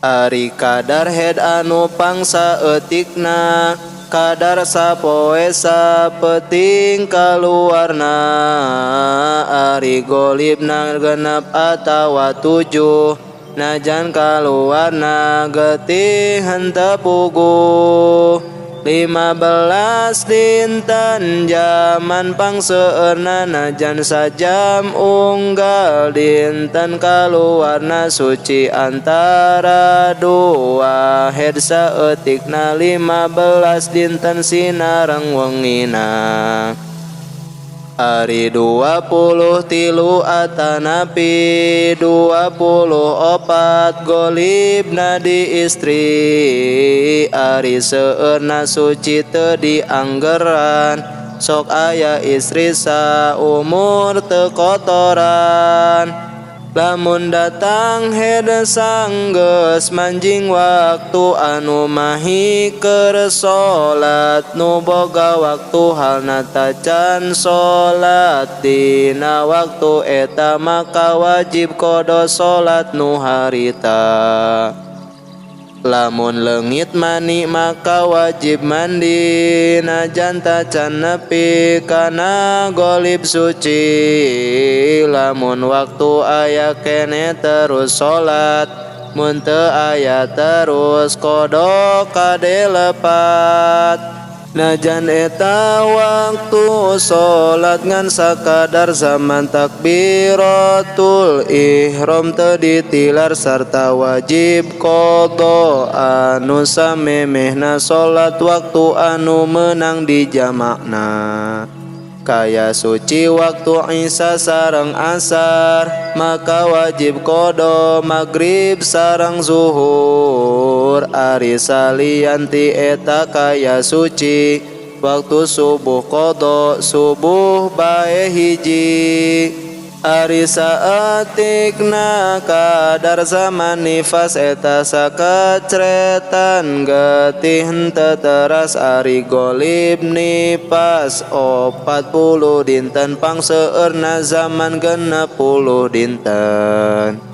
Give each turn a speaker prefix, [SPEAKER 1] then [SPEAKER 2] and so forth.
[SPEAKER 1] Ari kadar head anu pangsaeutikna kadar sapoe sapeting kaluarna. Ari golibna 6 atawa 7 najan kaluarna getih henteu puguh. 15 dinten jaman pangseueurna najan sajam unggal dinten kaluarna suci antara dua head saeutikna 15 dinten sinareng wengina. Ari 23 atanapi 24 golibna di istri. Ari seueurna suci teu dianggeran sok aya istri saumur teu kotoran. Lamun datang head sanggeus manjing waktu anu mahi keur salat nu boga waktu halna tacan salat dina waktu eta maka wajib qada salat nu harita. Lamun leungit mani maka wajib mandi najan tacan nepi kana golib suci. Lamun waktu aya kene terus salat mun teu aya terus qada kade lepat. Najan eta waktu salat ngan sakadar zaman takbiratul ihram teu ditilar sarta wajib qada anu samemehna salat waktu anu meunang dijamakna. Kaya suci waktu Isya sareng asar maka wajib qada magrib sareng zuhur. Ari salian ti eta kaya suci waktu subuh qada subuh bae hiji. Ari saeutikna kadar zaman nifas eta sakecretan getih henteu teras. Ari golib nifas 40 dinten pangseueurna zaman 60 dinten.